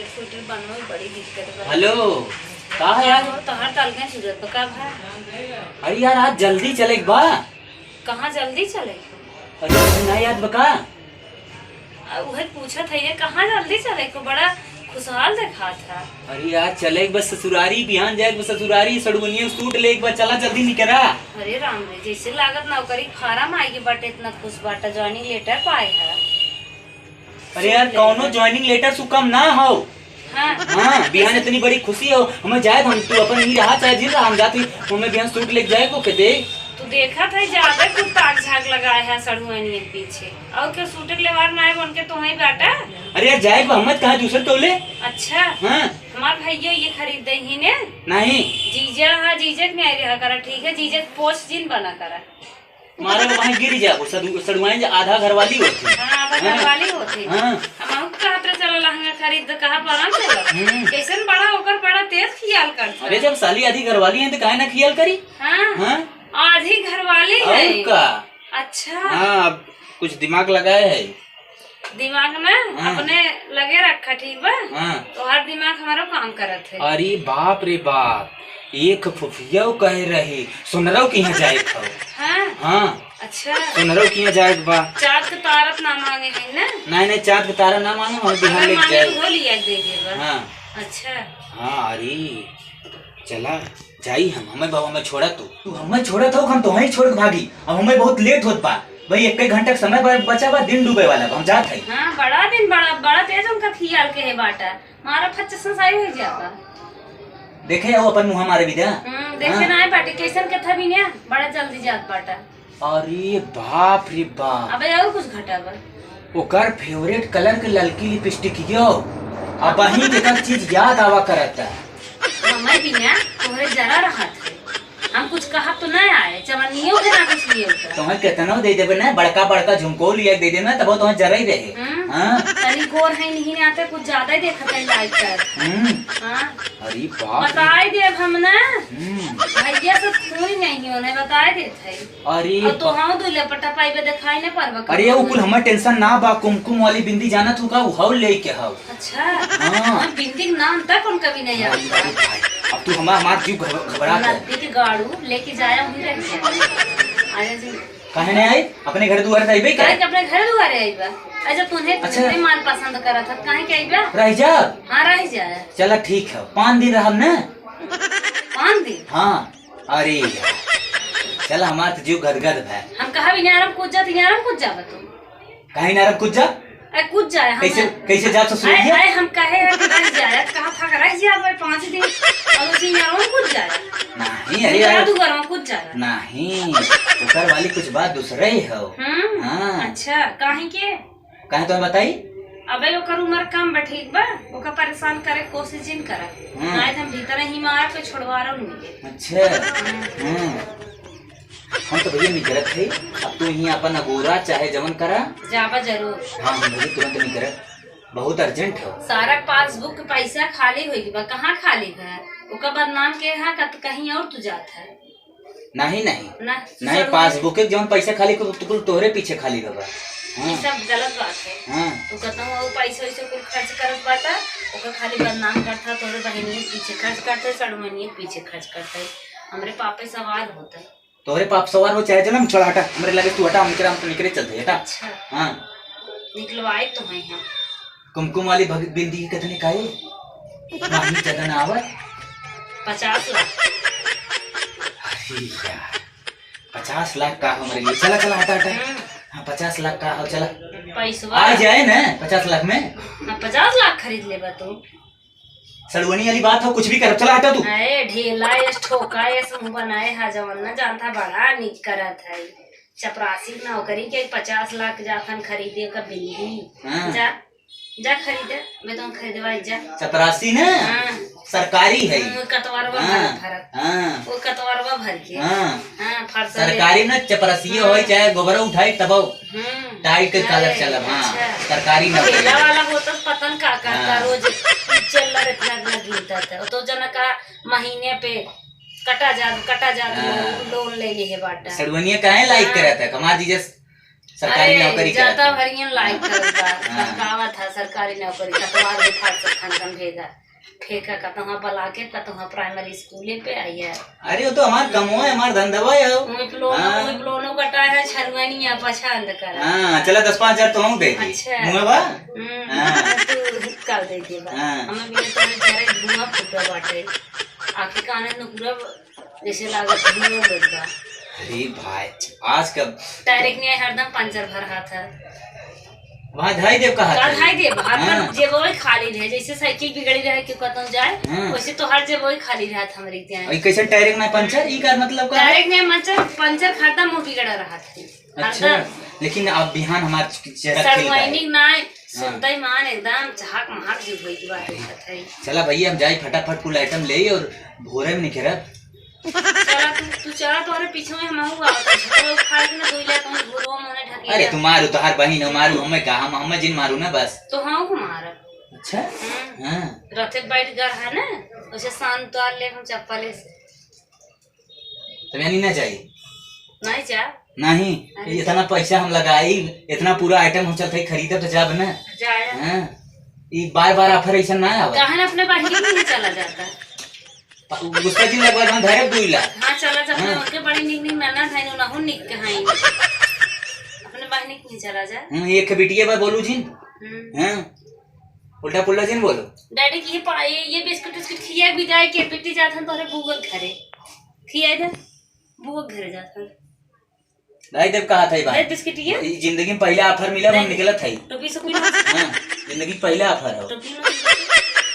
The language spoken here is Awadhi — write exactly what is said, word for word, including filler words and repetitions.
सूटर बनवा में बड़ी दिक्कत बा। हेलो, का है यार? और तोहार तलगै सूरत बा का भाई? अरे यार, आज जल्दी चले के बा। कहाँ जल्दी चले? अरे, तुझे ना याद बा का? आ, उहे पूछत है, ये कहाँ जल्दी चले को बड़ा खुशहाल देखात है। अरे यार, चले के बस ससुरारी, बिहान जाए के बस ससुरारी, सड़ुवनिया सूट ले के बा, चला जल्दी निकरा। अरे राम रे, जैसे लागत नौकरी फार्म आई के बाटे, इतना खुश बाटा, ज्वाइनिंग लेटर पाए है। अरे यार, कौनो ज्वाइनिंग लेटर से कम ना हो। हाँ। हाँ, बिहान इतनी बड़ी खुशी हो, हमें जाए, हम तू अपन ही रहा, चाहे जिन रहा, हम जाती, हमें बिहान सूट लेके जाए को के दे। तू देखा था, ज्यादा कुछ ताक झाक लगाए है सड़ुआनी के पीछे। और के सूट के लेवार ना है, उनके तो वहीं बाटा। अरे यार, जाए को हम कहा दूसरे टोले। अच्छा। हाँ। हमार भैया ये खरीद दे ही ने। नहीं। जीजा, हाँ, जीजा के नहीं रहा करा, ठीक है, जीजा के पोस्ट जिन बना करा। मारे को वहाँ गिर जाबो, सदु-, सड़ुआइन जे आधा घरवाली होती। हाँ, आधा हाँ। घरवाली होती। हाँ। हम कहत रहे, "चलो लहंगा खरीद दे, कहाँ पड़न चलो?" हम्म। कैसन बड़ा ओकर बड़ा तेज खियाल करता। अरे, जब साली आधी घरवाली है, तो काहे ना खियाल करी? हाँ। हाँ। आधी घरवाली और है। का? अच्छा। हाँ, अब कुछ दिमाग लगाए है। दिमाग ना हाँ। अपने लगे रखा, ठीक बा? हाँ। तोहार दिमाग हमारो काम करत है। अरे बाप रे बाप, एक फुफिया कहे रही, सुनरौ के यहाँ जाए खाओ। हाँ। हाँ। अच्छा। सुनरौ के यहाँ जाए के बा। चाँद के तारा त ना माँगे है ना? नहीं, नहीं, चाँद के तारा ना माँगे, हम बिहान अगर लेके माँगे जाए। तो वो लिया दे देबा। हाँ। अच्छा। हाँ, अरे, चला, जाई हम, हमें बाबा, हमें छोड़ा तू। तू हमें छोड़ा था, हम तोहई छोड़ के भागी। अब हमें बहुत लेट होत बा। भाई, एक एक घंटा के समय बा-, बचा बा, दिन डूबे वाला बा, हम जात हई। हाँ, बड़ा दिन, बड़ा, बड़ा तेज उनका खियाल के है बाटा। मारा फच्चस से सही हो जाता। देखे, वो अपन मुँह मारे विद्या। हम्म, देखे हाँ। ना है बाटे, कैसन के था भी ना, बड़ा जल्दी जात बाटा। अरे बाप रे बाप। अबे और कुछ घटा बा? ओकर फेवरेट कलर के ललकी लिपस्टिक यो। अब वहीं के एक चीज याद आवा करत है। हमें भी ना तोहरे जरा रहत है। हम कुछ कहब तो ना आए, चवन्नियों के ना कुछ लिए होता। तुम्हें कितनो दे देबे ना, बड़का बड़का झुमको लिया दे देना, तब तुम्हें जरा ही रहे। हम्म। हाँ। तनी गोर है नहीं आते, कुछ ज्यादा ही देखत है लाइक कर। हम्म। हाँ। अरे बाप रे। बताई देब हम ना। हम्म। भैया से खून नहीं हो, नहीं बताई देत है। अरे और तो बा- हाँ, दो लपटा पाइबे दिखाई ना परबा अरे, वो कुल हमार टेंशन ना बा, कुमकुम वाली बिंदी जानत हो का, वो हौ लेके हौ। अच्छा। हाँ। हाँ, बिंदी के नाम तक उनका भी नहीं अरे, आता। अरे भाई, अब तू हमार, हमार जीव घब-, घबरा गया। नदी के गाड़ू लेके जाया हुई रह गया। आजा जी। काहे नहीं आई? अपने घर दुआरे से आइबे काहे का? के अपने घर दुआरे आइबा? अच्छा, तूने अच्छा। तुझे मान पसंद करा था, काहे के आइबा? रह जा। हाँ, रह जा। चला ठीक है, पाँच दिन रहब ना। पाँच दिन? हाँ। अरे यार, चल हमार तो जीव गदगद भै। हम कहा भी इनारम कूद जा, तो इनारम कूद जाबा तू। काहे इनारम कूद जा? अरे कूद जाए हम। कैसे, कैसे जा ससुरिया? अरे, अरे हम कहे हैं कि रह जाए, कहा था कि रह जाए भाई पाँच दिन, और उसी इनारम कूद जाए। नहीं, अरे इनारम यार। तू घरवा कूद जाए। नहीं, ओकर वाली कुछ बात दूसरे ही हो। हम्म, हाँ। अच्छा, काहे के? काहे तुम्हें बताई? अबे ओकर उम्र कम बा, ठीक बा? ओका परेशान करे के कोशिश जिन करा। हम्म। नाहीं त हम भीतर ही मार के छोड़वा रहो उनके। अच्छा। हम्म। हम्म। हम तो भैया निकरत है, अब तू ही अपन अगोरा चाहे जवन करा। जाबा जरूर। हाँ, हम भैया तुरंत निकरत, बहुत urgent हो। सारा पासबुक के पैसा खाली होई बा, कहाँ खाली बा? ओका बदनाम के हा, कत-, कहीं और तू जात है। नहीं, नहीं। ना, नहीं, सड़ुआ पासबुक के जौन पैसा खाली को, तो कुल तोहरे पीछे खाली बा। हाँ। ये सब गलत बात है। हाँ। तू कहता हूँ, वो पैसा वैसे कुल खर्च करत बाटा, ओकर खाली बदनाम करता, तोहरे बहिनिये के पीछे खर्च करते, सड़ुआनिये के पीछे खर्च करते। हमरे पापे सवार होता। तोहरे पाप सवार हो चाहे जन्म, चल हटा, हमरे लगे तू हटा, हम निकरे, हम तो निकरे चलते, हटा। अच्छा। हाँ। निकलवाए तो हैं हम। कुमकुम वाली भग-, बिंदी के कितने का है? माही ज्यादा ना आवे? पचास लाख। अरे यार, पचास लाख का हमरे लिए? चला, चला, हटा, हटा। हम्म। हाँ, पचास लाख का हो, चला। पैसवा। आ जाए ना पचास लाख में। हाँ, पचास लाख खरीद लेबा तू। सड़ुआनी वाली बात हो, कुछ भी कर, चला हटा तू। अरे ढेला एस, ठोका एस, मुँह बनाए हा जवन ना जानता, बड़ा निक करत है। चपरासी नौकरी के पचास लाख जाथन खरीदे का बिंदी। हाँ। जा, जा खरीदे, मैं तो खरीदवाई जा। चपरासी ना? हाँ। सरकारी है। हम्म, कतवरवा हाँ, भर, भरत। हाँ। वो कतवरवा भर के। हाँ। हाँ, फरसा ले। सरकारी ना, चपरासी हम्म। होई, चाहे गोबरा उठाई, तब हम्म। टाइट के कालर अरे, चलब, हाँ, अच्छा। सरकारी नौकरी। ठेला वाला होता तो पता न का करता, हाँ। रोज चिल्लर इतना इतना गिनता था। तो जना का महीने पे कटा जा, कटा जा, हाँ। लोन, लोन ले लिए है बाटा। सड़ुआनिया काहे लाइक हाँ। करत है? हमार जीजा सरकारी अरे, नौकरी जाता करत है। भरियन लाइक करत बा। हाँ। कहत है सरकारी नौकरी, कतवा भी फाट से खन खन भेगा। ठेका कतवा बला के, कतवा प्राइमरी स्कूले पे आई है। अरे, वो तो हमार कमवा है, हमार धंधवा है वो। मुँह लोनो, हाँ। मुँह लोनो कटा है, छरुआनी या पसंद करा। हाँ, चला दस पाँच हजार तो हम दे दी। अच्छा। मुँह बा? हम्म, हाँ। तू कल दे दे बा। हाँ। हमें भी तो घरे धुआं फूटा बाटे। आँखी काने नुकुरा जैसे लागत धुआं उड़त बा। अरे भाई, आज का टायरेक नहीं है, हरदम पंचर भर हाथ है। वहाँ धाई देव कहा का था। धाई देव, हाथ हाँ। में जेबवे खाली रहे, जैसे साइकिल बिगड़ी रहे कि कतौ जाए, हाँ। वैसे तो हर जेबवे खाली रहत हमरे के। अरे कैसे टायरेक ना पंचर? ई का मतलब का? टायरेक नहीं पंचर, पंचर हरदम मुँह बिगड़ा रहत है। अच्छा, हरदम। लेकिन अब बिहान हमार चेहरा खिल गया है। सरवाइनिंग ना, हाँ। सुनते ही मान एकदम चहक महक जो होई के बात है। चला भैया, हम जाई फटाफट कुल आइटम ले और भोरे में निकरब। चला तू, तू चला, तोहरे पीछे में हम आऊ आवत है। झटवा उखाड़ के ना धोइला, तुम घुरवा मोने ढकेला। अरे तू मारू, तोहार बहिन हो, मारू, हमें का, हम, हमें जिन मारू ना बस। तो हाँ को मारब। अच्छा? हम्म। हाँ। रथे बैठ गढ़ है ना, उसे शांत तोड़ ले हम चप्पले से। तब यानी ना जाई? नहीं जा। नहीं, नहीं इतना जा। पैसा हम लगाई, इतना पूरा आइटम हम चलते खरीदब तो जाब ना। जाए। हाँ। ई बार बार ऑफर ऐसा ना आवे। काहे ना अपने बहिनी के लिए चला जाता? गुस्सा जिन लगवा हम धरब दुई लाख। हाँ, चला जा, अपने हाँ। उनके बड़ी निक निक ननद है, उनहु निक कहाई। अपने बहिनी के लिए चला जा। हम्म, एक बिटिया बा बोलू जिन। हम्म। हाँ। उल्टा पुल्टा जिन बोलो। डैडी की ये पा-, ये, ये बिस्कुट उस्कुट खिया भी जाए के बिटी जात हन तोहरे बुआ के घरे। खिया दे, बुआ के घरे जात हन। भाई देव कहा था ये बात। दे बिस्किट ये। ई जिंदगी में पहला ऑफर मिला, हम नहीं। निकलत है। टोपी से कोई ना। हाँ, जिंदगी में पहला ऑफर है। टोपी में